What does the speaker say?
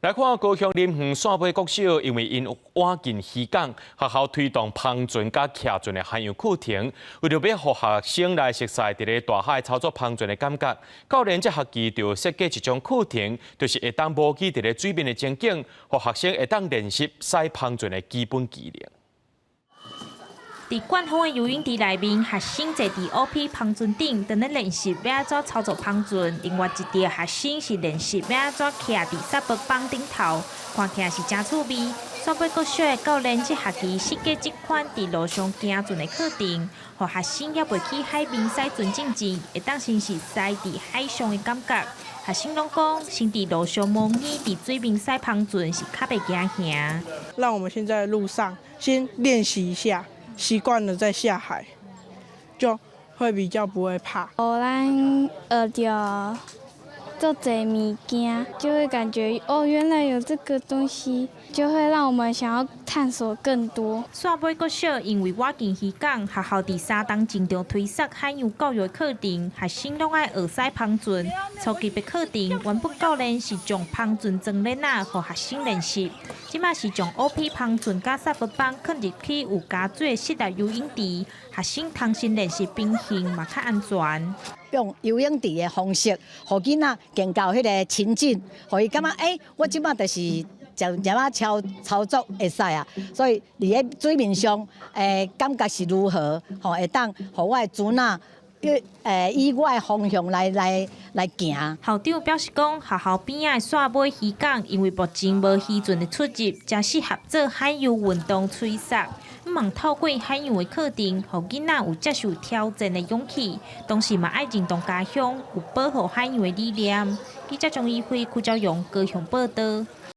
來看高雄林園汕尾國小，因為𪜶倚近漁港，學校推動帆船佮騎船的海洋課程，為著欲予學生來熟似佇咧大海操作帆船的感覺，教練這學期就設計一種課程，就是會當模擬佇咧水面的情景，予學生會當練習駛帆船的基本技能。佇灌風的游泳池內面，學生坐佇烏皮帆船頂，正咧練習欲按怎操作帆船。另外一隊學生是練習欲按怎徛佇 SUP 板頂頭，看起來是誠趣味。汕尾國小的教練這學期設計這款佇路上行船的課程，予學生猶未去海面駛船進前，會當先熟似佇海上的感覺。學生攏講，先佇路上模擬佇水面駛帆船是較袂驚嚇。讓我們先在路上先練習一下。習慣了再下海，就會比較不會怕。予咱學著足濟物件，就會感覺哦，原來有這個東西，就會讓我們想要探索更多。汕尾國小因為倚近漁港，學校佇三冬前就推捒海洋教育課程，學生攏愛學駛帆船。初級的課程原本教練是將帆船裝鏈仔，予學生練習。這馬是將烏皮帆船佮 SUP 板囥入去有加水的室內游泳池，學生通先練習平衡嘛較安全。用游泳池的方式，予囡仔更較彼个親近，予伊感覺我這馬就是就這馬操操作會使啊，所以佇咧水面上，感覺是如何，吼會當予我的孫仔，以我的方向來來來行。校長表示講，學校邊仔的汕尾漁港，因為目前無漁船的出入，誠適合做海洋運動吹捒。向望透過海洋的課程，予囡仔有接受挑戰的勇氣，同時嘛愛認同家鄉有保護海洋的理念。記者張怡輝、柯昭陽高雄報導。